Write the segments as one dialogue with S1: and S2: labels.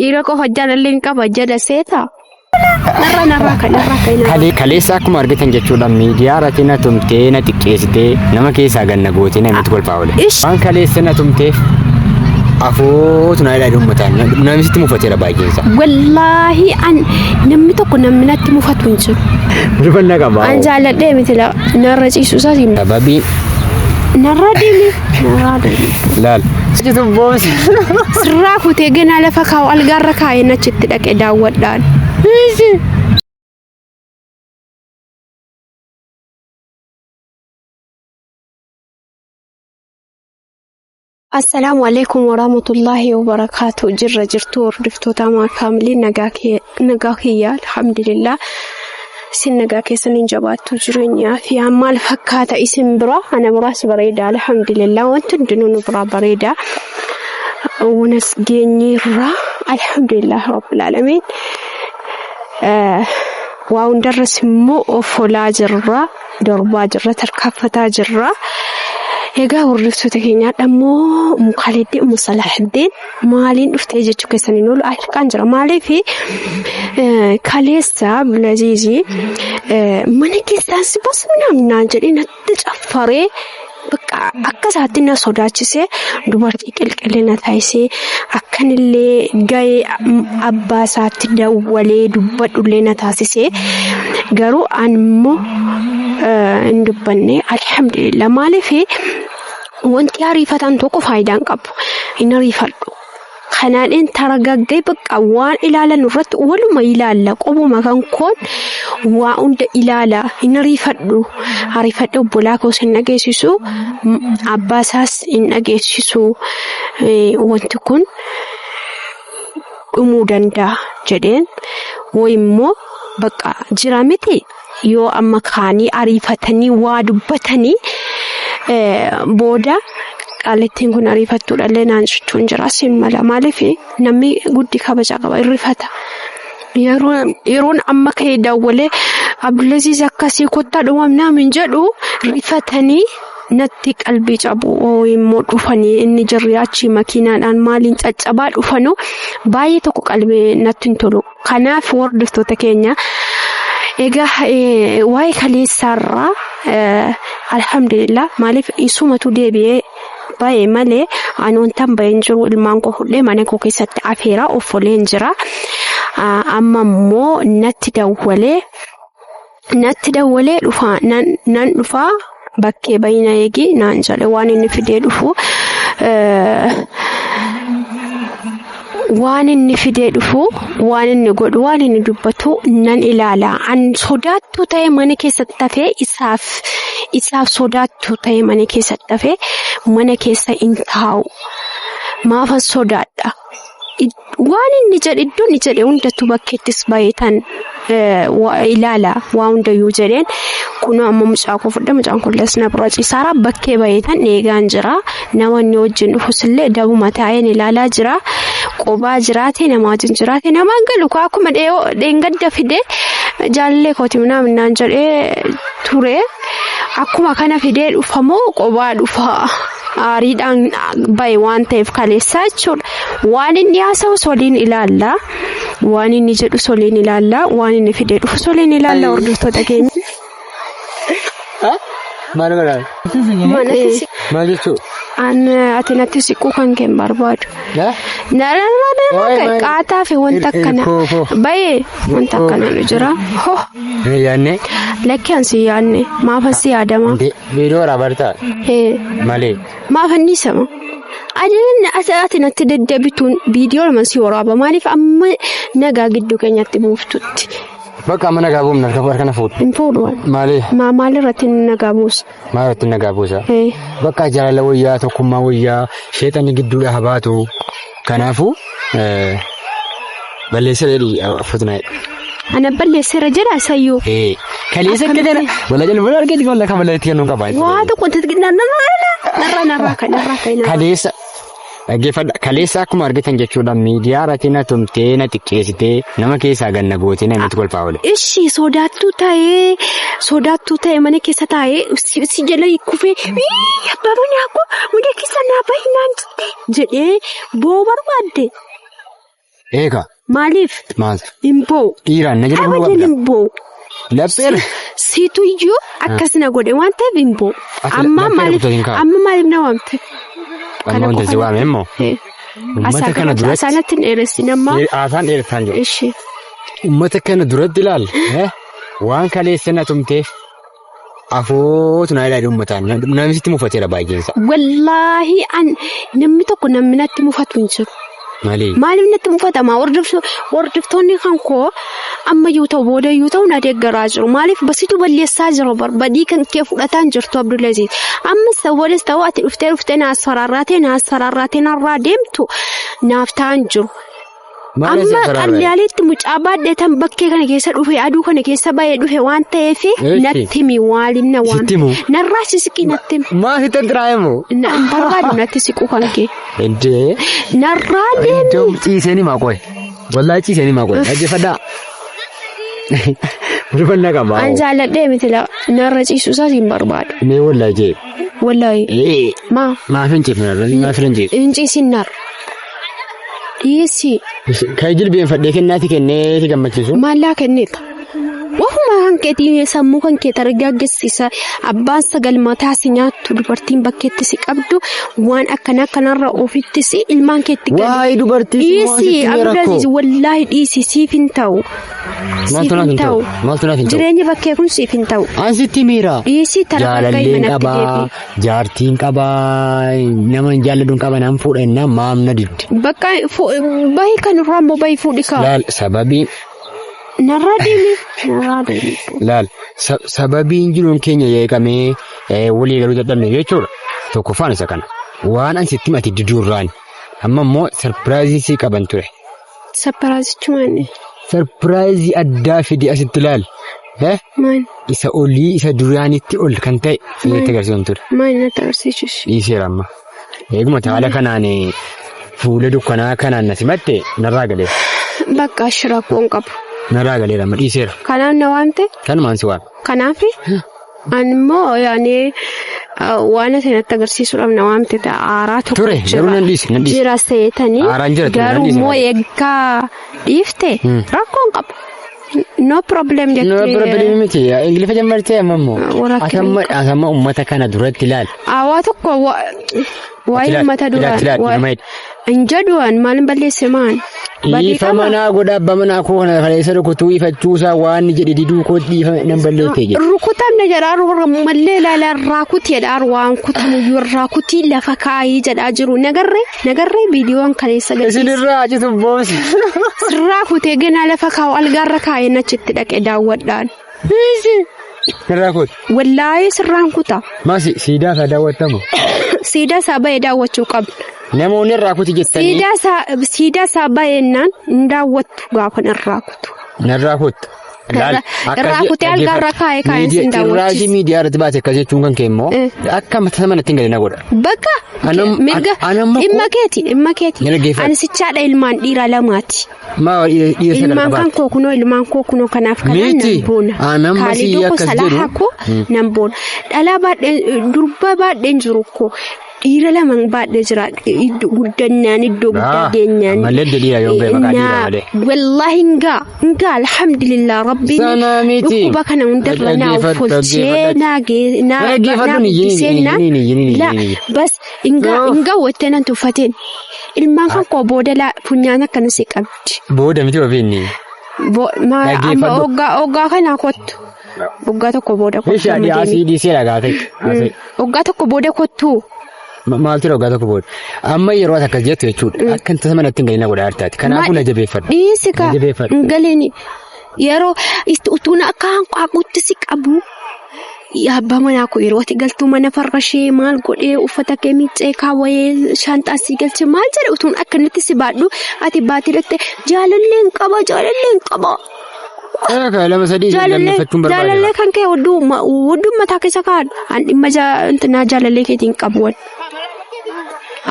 S1: Dhiira qofa jaalallee hin qaba jedha seeta. Narraa narraa kan narraa kan narraa.
S2: Kaleessa akkuma argitan jechuudha miidiyaa irratti na tumtee na xiqqeessitee nama keessaa ganna gootee namatti kolfaa oole.
S1: Ish.
S2: Waan kaleessa na tumteef afootu na ilaalu uummataan namni sitti mufateera baay'een isaa.
S1: Wallaahi an namni tokko namni natti mufatu hin jiru.
S2: Mufannaa qaba.
S1: An jaalladhee miti narra ciisuu isaas hin
S2: Sababii
S1: narra deeme narraa deeme.
S2: laal. Situ boomsi.
S1: Sirraa kutee ganaa lafa kaa'u algaarra kaa'een achitti dhaqe daawwadhaan. Assalaamu alaikum warahmatullaahi wabarakaatu. Jirra jirtu hordoftoota Amaan Faamilii nagaa kiyya alhamdulillah. Isin nagaa keessan hin jabaattu jireenyaa fi maal fakkaata isin bira ana biraas bareeda alhamdulillah wanti hundinuu nu biraa bareeda. Wanas geenyeerra alhamdulillah rabbil aalamiin. Waa hundarras immoo of olaa jirra. Darbaa jirra, tarkaanfataa jirra. Egaa hordoftoota keenyaa ammoo Ummu Khaaliddin, Ummu Salaahiddin maaliin dhuftee jechuu keessan hin oolu harkaan jira. Maaliif kaleessa Abdulaziizii mana keessaan si baasu naan jedhee natti caffaree bakka akka isaatti na sodaachisee dubartii qilqillee na taasisee akkanillee gahee abbaa isaatti dawwalee dubbadhullee na taasisee garuu an immoo hin dubbanne alhamdulillah maaliif wanti ariifatan tokko faayidaa hin qabu hin ariifadhu. Kanaadheen taragaggee bakka waan ilaalan irratti waluma ilaalla qobuma kan koon waa hunda ilaala hin ariifadhu ariifadhe obbolaa koos hin dhageessisu abbaa isaas hin dhageessisu wanti kun dhumuu danda'a jedheen wayi immoo bakka jira miti yoo amma kaanii ariifatanii waa dubbatanii booda qaalittiin kun ariifattuudhallee naan jechuun jira siin mala maaliif namni guddi kabaja qaba irrifata. Yeroon amma ka'ee daawwalee Abdulaziz akkasii kottaa dhumamnaa min jedhu rifatanii natti qalbii cabu immoo dhufanii inni jirri achii makiinaadhaan maaliin caccabaa dhufanu baay'ee tokko qalbii natti hin tolu. Kanaaf hordoftoota keenya egaa waa'ee kaleessaarraa alhamdulillah maaliif isumatu deebi'ee ba'e malee ani wantan ba'ee hin jiru ilmaan koo fudhee mana koo keessatti afeera offolee hin jira. Amma immoo natti dawwalee dhufaa nan dhufaa bakkee bayina eegi naan jedhe waan inni fidee dhufu. Waan inni fidee dhufu, waan inni godhu, waan inni dubbatu nan ilaala. An sodaattuu ta'e mana keessatti hafee isaaf sodaattuu ta'e mana keessatti hafee mana keessa hin taa'u. Maafan sodaadha? Waan inni jedhe iddoo inni jedhe hundattuu bakkeettis baay'atan ilaala waa hundayyuu jedheen kun amma mucaa koo fudhe mucaan kun na bira ciisaara bakkee baay'atan eegaan jira. Nama inni wajjin dhufus illee dabuma taa'een ilaalaa jira. Qobaa jiraate nama wajjin jiraate namaan galu akkuma dheengadda fide jaalallee kooti naan jedhee ture. Akkuma kana fidee dhufamoo qobaa dhufa. Aariidhaan bahe waan ta'eef kaleessaa jechuudha. Waan inni haasa'us waliin ilaalla. Waan inni jedhus waliin ilaalla. Waan inni fidee dhufus waliin ilaalla hordoftoota keenya.
S2: Maal godhaa? Maal jechuudha?
S1: An ati natti siquu kan kee hin barbaadu. Qaataa fi wanta akkana. Baay'ee wanta akkana nu jira. Ho!
S2: Yaanne?
S1: Lakki an si yaanne. Maafan si yaadama?
S2: Viidiyoo waraabaa jirtaa? Malee?
S1: Maaf anniisama? Adiin ati natti deddeebituun viidiyoo lama si waraaba. Maaliif amma nagaa gidduu keenyatti buuftutti?
S2: Bakka amma nagaa buufna harka kana fuudhu.
S1: Hin fuudhu.
S2: Maali?
S1: Maal irratti nagaa buusa?
S2: Maal irratti nagaa buusa? Bakka jaalala wayyaa tokkummaa wayyaa sheexanni gidduudhaa haa baatu. Kanaafuu balleesseera jedhi uffatu naa jedhi.
S1: Ana balleesseera jedha sayyoo.
S2: Kaleessa akka kana wala jala wala argati wala kan wala itti kennuu qaba.
S1: Waa tokko narraa narraa kan narraa kan.
S2: Kaleessa dhaggeeffadha. Kaleessa akkuma argitan jechuudha miidiyaa irratti na tumtee na xiqqeessitee nama keessaa ganna gootee namatti kolfaa oole.
S1: Ishi sodaattuu ta'ee mana keessa taa'ee si jala kufee abbaa manaa koo mana keessa naa bahi naan jette jedhee boo barbaadde.
S2: Eega.
S1: Maaliif?
S2: Maal?
S1: Hin boo'u.
S2: Dhiiraan na jala buluu
S1: Abadan
S2: qabda.
S1: hin boo'u.
S2: Lapheera.
S1: Situyyuu akkas na godhe waan ta'eef hin boo'u.
S2: Ati
S1: Amma
S2: lapheera
S1: maaliif
S2: kutootiin kaa'u.
S1: amma maaliif na waamte?
S2: Amma wanta si waame immoo. Uummata kana duratti.
S1: Asaanatti hin dheeressin amma.
S2: Haasaan dheeressaa jiru.
S1: Ishee.
S2: Uummata kana duratti ilaal. Waan kaleessa na tumteef afootu na ilaali uummataan. Namni sitti mufateera baay'eensa.
S1: Wallaahi an namni tokko namni natti mufatu hin jiru.
S2: Maali?
S1: Maaliif natti mufatama? Hordoftoonni kan koo amma yoo ta'u booda yoo ta'u na deeggaraa jiru. Maaliif basitu balleessaa jira badii kan kee fudhataan jirtu Abdulaziz. Ammas ta'u boodas ta'u ati dhuftee dhuftee naas fararraatee naas fararraatee narraa deemtu naaf ta'an jiru.
S2: Maal
S1: Amma qalleelitti mucaa baadheetan bakkee kana keessa dhufe aduu kana keessa baay'ee dhufe waan ta'eef natti himi waaliin na waan.
S2: Sitti himu?
S1: Narraa siqii natti himi.
S2: Maa sitti hin
S1: Na hin barbaadu natti siquu kan kee.
S2: Indee.
S1: Narraa deemi.
S2: Iddoo ciiseen himaa qoy. Wallaahi ciiseen himaa qoy. Dhaggeeffadhaa. Rifannaa qaba.
S1: An jaalladhee miti narra ciisuu isaas hin barbaadu.
S2: Mee wallaahi jee.
S1: Wallaahi.
S2: Ee.
S1: Maa
S2: Maaf hin ciifne narra maaf hin ciifne.
S1: hin ciisin narra. Dhiyeessii
S2: Kan jilbeenfadhee kennaati kennee si gammachiisu.
S1: maallaa kenneeta. Wafuma kan keetii sammuu kan kee targaaggeessisa abbaan sagal mataa si nyaattu dubartiin bakkeetti si qabdu waan akkana kanarra ofitti si ilmaan keetti galu.
S2: Waa'ee dubartii
S1: Dhiyeessii Abdulaziz wallaahi dhiisii siif hin ta'u.
S2: Maaltu naaf hin ta'u? Maaltu naaf hin ta'u?
S1: Jireenya bakkee kun siif hin ta'u.
S2: An sitti miira.
S1: Dhiyeessii tarkaanfii
S2: Jaalalleen
S1: manatti
S2: qabaa,
S1: deebi'i.
S2: jaartiin qabaa, nama hin jaalladhuun qaba nan fuudha innaan maam na didde.
S1: Bakka bahii kan irraa immoo bahii fuudhi kaa.
S2: Laal sababiin
S1: Narraa deemi. Narraa deemi.
S2: laal sababiin jiruun keenya yeeqamee walii galuu dadhabne jechuudha. Tokkoffaan isa kana. Waan an sitti himate diduurraan. Amma immoo sarpiraayizii si qaban ture.
S1: Sarpiraayizichi maali?
S2: Sarpiraayizii addaa fide asitti laal.
S1: Maali?
S2: Isa olii isa duraanitti ol kan ta'e sitti agarsiisan ture.
S1: Maali natti agarsiisus?
S2: Dhiiseera amma. Eeguma haala kanaan fuula dukkanaa kanaan na simatte narraa galeera.
S1: Bakka shirakkoo hin qabu.
S2: Narraa galeera amma dhiiseera.
S1: Kanaaf na waamte?
S2: Kanumaan si waame.
S1: Kanaaf ani immoo yaani waan ati natti agarsiisuudhaaf na waamte aaraa tokko
S2: Ture garuu nan dhiise nan dhiise.
S1: Jira seetanii
S2: Aaraan jira ture nan
S1: garuu
S2: dhiise.
S1: immoo eeggaa dhiifte rakkoo hin qabu. No problem
S2: No
S1: jettee.
S2: problem miti. Ingiliffa jammartee amma immoo.
S1: Warra
S2: Asamma uummata kana duratti ilaali.
S1: Waa tokko waa'ee uummata duraa.
S2: Ilaali ilaali.
S1: Hin jedhu an maalin balleesse maan?
S2: Dhiifa manaa godha abbaa manaa koo kana kaleessa rukutuu ifachuusaa waan jedhe diduu koo dhiifa nan balleesse jedhe.
S1: Rukutamne jedhaa mallee ilaalaa raakuti jedhaa waan kutamuyyuu raakutii lafa kaayii jedhaa jiru nagarree nagarree viidiyoon kaleessa gadhiise.
S2: Isinirraa achitu boosi.
S1: Sirraa kutee ganaa lafa kaa'u algaarra kaa'ee achitti dhaqee daawwadhaan.
S2: Sirraa kutu.
S1: Wallaayee sirraan kuta.
S2: Maasi siidaa isaa daawwattamu.
S1: Siidaa isaa ba'ee daawwachuu qabna.
S2: Namoonni irraa kuti jettanii.
S1: Siidaa isaa ba'eennaan hin daawwattu gaafa irraa kutu.
S2: Narraa kutu.
S1: Irraa kutee algaarra kaa'ee kaa'een sin
S2: Cirraashii
S1: daawwachiisa.
S2: miidiyaa irratti baate akkas jechuun kan kee immoo akka mataa manatti hin galina godha.
S1: Bakka mirga dhimma keeti dhimma keeti.
S2: Dhaggeeffadhu.
S1: Ani sichaadha ilmaan dhiiraa lamaati.
S2: Maa dhiira sagal
S1: Ilmaan kan
S2: qabaate.
S1: koo kunoo ilmaan koo kunoo kanaaf kanaan nan
S2: Miti.
S1: boona.
S2: Anamma si
S1: Kaalidoo koo
S2: akkas
S1: salaahaa
S2: jedhu.
S1: koo nan boona. Dhalaa baadheen durba baadheen jiru koo dhiira lama baadhee jira. Iddoo guddannaan iddoo guddaa geenyaan.
S2: Ammallee iddoo dhiiraa yoo ga'e maqaa dhiiraa malee.
S1: Wallaahi hingaa hingaa alhamdulillah rabbiin
S2: Sana miti.
S1: dhukkuba kana hundarra naa
S2: Dhaggeeffadhu,
S1: oolchee
S2: dhaggeeffadhu.
S1: naa gee naa
S2: Dhaggeeffadhu
S1: naa
S2: ni yini,
S1: guddisee
S2: ni
S1: naa
S2: yini, ni yini,
S1: la
S2: ni yini.
S1: bas hingaa
S2: Yoo.
S1: hingaa wattee nan tuffateen ilmaan kan koo booda laa funyaan akkana si qabdi.
S2: Booda miti ofiinni.
S1: Amma
S2: Dhaggeeffadhu.
S1: hoggaa kanaa kottu. Hoggaa tokko booda kottu.
S2: Meeshaa
S1: amma deemi.
S2: asii dhiisee dhagaa ta'e.
S1: Hoggaa tokko booda kottu.
S2: Maaltu hoggaa tokko booda. Amma yeroo ati akkas jettu jechuudha. Akka hin tasa manatti hin galina godha artaati. Kanaafuu na jabeeffadhu.
S1: Dhiisi kaa
S2: Na jabeeffadhu.
S1: hin galiini. Yeroo utuun akka hanqaaquutti si qabu. Abbaa manaa koo yeroo ati galtuu mana farrashee maal godhee uffata kee miiccee kaawwayee shaanxaa si galchee maal jedhe utuun akkanatti si baadhu ati baatee dhatte jaalallee hin qaba jaalallee hin qaba.
S2: Egaa lama sadii lammeeffachuun barbaada.
S1: Jaalallee kan kee hudduu mataa keessa kaa'an an dhimma jaalallee keetiin qabu wan.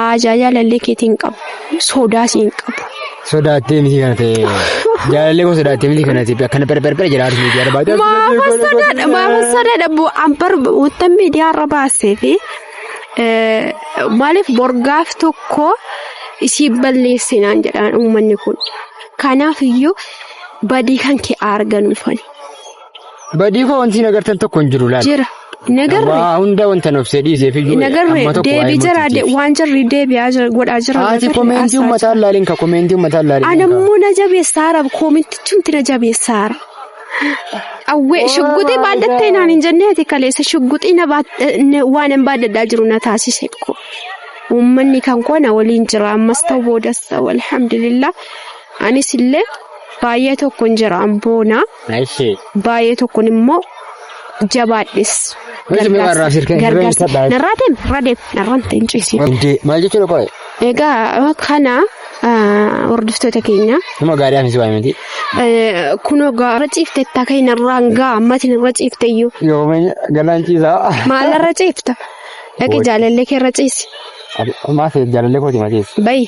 S1: Aajaa jaalallee keetiin qabu sodaas hin qabu.
S2: Sodaattee miti kana ta'e. Jaalallee koo sodaattee miti kana ta'e akkana perperper jedhaa jirti miidiyaa irra baatee.
S1: Maafa sodaadha maafa sodaadha ambar wanta miidiyaa irra baasee fi maaliif borgaaf tokko Isii balleesse naan jedhaan uummanni kun. Kanaaf iyyuu badii kan kee arganuufani.
S2: Badii koo wanti nagartan tokko hin jiru laal.
S1: Jira. Nagarre.
S2: Waa hunda wanta nofsee dhiiseef iyyuu
S1: Nagarre
S2: amma tokko waa'ee
S1: deebii jira
S2: mootiitiif.
S1: waan jarri deebi'aa jira godhaa jira.
S2: Haati
S1: nagarre
S2: komeentii
S1: haasaa
S2: uummataan laaliin ka komeentii uummataan laaliin.
S1: Anammoo na jabeessaara koomentichumti na jabeessaara. Awwee shugguxii baadhattee naan hin jennee ati kaleessa shugguxii na waan hin baadhadhaa jiru na taasise ko. Uummanni kan koo na waliin jira ammas ta'u boodas ta'u alhamdulillah. Anis illee baay'ee tokkon jira amboona
S2: Ishee.
S1: baay'ee tokkon immoo jabaadhes.
S2: Wanti meeqa irraa sirkeen
S1: Gargaarsa.
S2: sirreen
S1: Narraa deem narraa deem narraan ta'in ciisi.
S2: Wanti maal jechuudha qo'e?
S1: Egaa kana hordoftoota keenya.
S2: Nama gaarii hafi si waa'ee miti.
S1: Kunoo gaara ciifte takka narraan gaa ammatiin irra ciifte iyyuu.
S2: Yooma galaan ciisaa.
S1: Maalarra ciifta? Dhaqi jaalallee kee irra ciisi.
S2: Maas jaalallee kooti matiis.
S1: Bayi.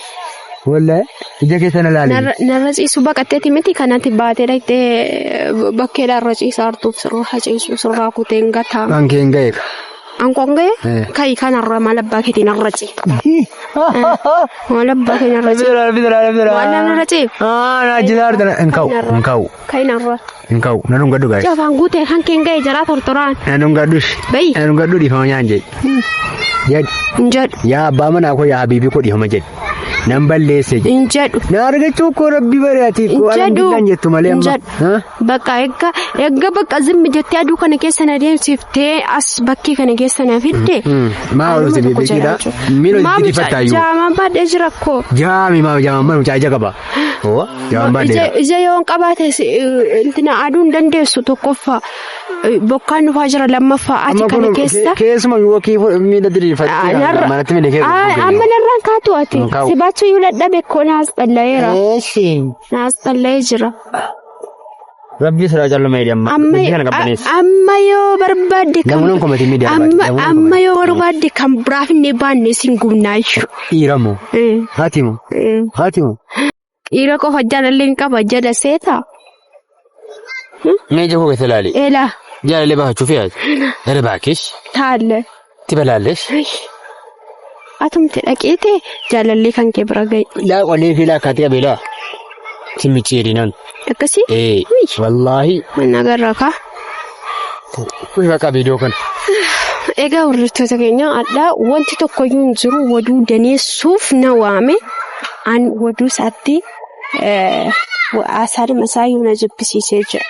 S2: Wallahi ija keessa na laali.
S1: Narra ciisu baqatteeti miti kanatti baatee dhaqxee bakkeedhaa irra ciisaa artuuf sirraa ciisu sirraa kuteen gataa.
S2: Kan kee hin ga'e.
S1: Ankoon ga'e? Kayi kanarra maal abbaa keetiin irra ciifta? Maal abbaa keetiin irra ciifta?
S2: Bidara bidara.
S1: Waan narra ciifta?
S2: Ah, na jiraa argina. Hin ka'u hin ka'u
S1: Kayi narra.
S2: hin ka'u. Na dhungadhu gaa'e.
S1: Jafaan guutee kan keen ga'e jaraa tortoraan.
S2: Na dhungadhu.
S1: Bayi.
S2: Na dhungadhu dhiifama nyaan jedhi. Jedhi.
S1: Hin jedhu.
S2: Yaa abbaa manaa koo yaa habiibii koo dhiifama jedhi. Nan balleesse jedhi.
S1: Hin jedhu.
S2: Na argachuu koo rabbi bari'aatiif koo alhamdulillah jettu malee
S1: Hin
S2: amma.
S1: jedhu. Bakka eegga eegga bakka zimmi jettee aduu kana keessa na deemsiftee as bakkee kana keessa na fidde.
S2: Maa oolute beekiidha. Miila hojii difattaayyuu.
S1: Jaamaan baadhee jira koo.
S2: Jaami maa jaamaan mana mucaa ija qaba. Oo jaamaan baadhee.
S1: Ija yoo hin qabaate intina aduu hin dandeessu tokkoffaa bokkaan dhufaa jira lammaffaa ati kana keessa.
S2: Keessuma yoo kii miila diriirfattee manatti miila kee.
S1: Amma narraan kaatu ati
S2: Hin kaa'u.
S1: si baachuu iyyuu dadhabe koo naas xallayeera.
S2: Eessi.
S1: Naas xallayee jira.
S2: Rabbi sirraa calluma jedhi amma.
S1: Amma
S2: Hojii kana qabbaneessi.
S1: amma yoo barbaadde kan
S2: Namoonni komatii miidiyaa barbaade.
S1: amma
S2: Namoonni
S1: amma yoo barbaadde kan biraaf inni baanne sin gubnaayyuu.
S2: Dhiiramoo. Haatimoo. Haatimoo.
S1: Dhiira qofa jaalallee hin qaba jedha seeta.
S2: Mee ija koo keessa ilaali.
S1: Eelaa
S2: Jaalallee baafachuuf yaadu. Gara baakesh.
S1: taalle.
S2: Tibalaallesh.
S1: Atumti dhaqeete jaalallee kan kee bira gahi.
S2: Laa qolee fi laa akkaatti qabee laa. Simmichiirinan.
S1: Akkasii
S2: Ee. Wallaahi.
S1: mana agarra kaa.
S2: Kushi bakka viidiyoo kana.
S1: Egaa hordoftoota keenya addaa wanti tokkoyyuu hin jiru waduu daneessuuf na waame. An waduu isaatti haasaadhuma isaayyuu na jibbisiisee jira.